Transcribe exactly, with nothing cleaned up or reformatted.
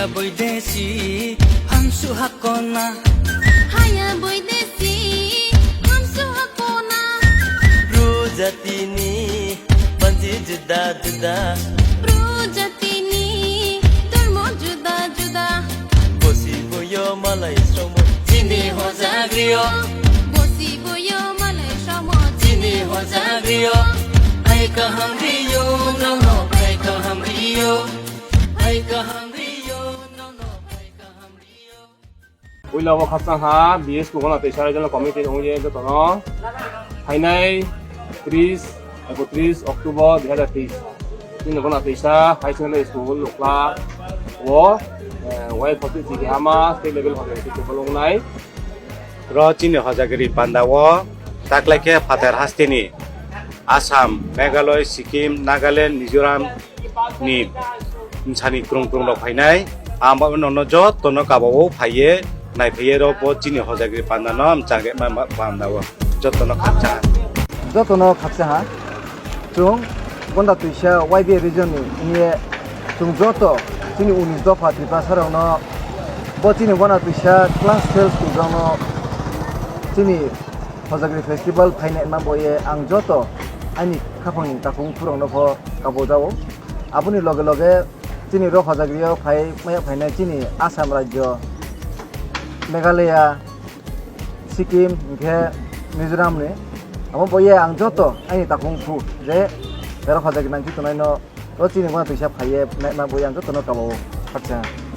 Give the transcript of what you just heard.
Boidesi hamsu hakona. Haya boidesi hamsu hakona. Prujatini banji juda juda. Prujatini dormo juda juda. Bosi boyo malai somo chini hojagrio. Bosi boyo malai somo chini hojagrio. Ai kaham rio, no no, ai kaham rio. Ai kaham rio, no no, ai kaham rio. Puila o khakchang ha B S Pugona Teisa Regional Committee ni ongye jotono phainai tris, ekotris October dui hazar teis. Chini Gona Teisa High Secondary School Lukla o, eh, Y forty G K Hama State Level Hotel Festival wngnai. Ro chini hojagiri panda o taklai khe phatar hasteni Assam, Meghalaya, Sikkim, Nagaland, Mizoram, ni bwsani kwrwng kwrwng rok phainai. Ang bo nono jotono kabao phaiye, naiphaiye ro bo chini hojagri pandano, ang changre ma, ma, pandao jotono khakcha. Jotono khakcha ha. Chwng Gonda Twisa Y B A region ni wngye chwng joto chini unis dopha Tiprasa rokno bo chini Gonda Twisa class twelve school rokno chini Hojagri festival phainai ma boye ang joto ani khaphangni takhuk phurokno pho kabojao. Aboni loge loge chini rok hojagrio phai maya phainai chini Assam rajyo, Meghalaya, Sikkim, hinkhe Mizoram ni. Abo boye ang joto ani takhuk phu je rok hojagri nangsi tongnai no o chini Gona Twisa phaiye ma boye ang jotono kabao. Khakcha.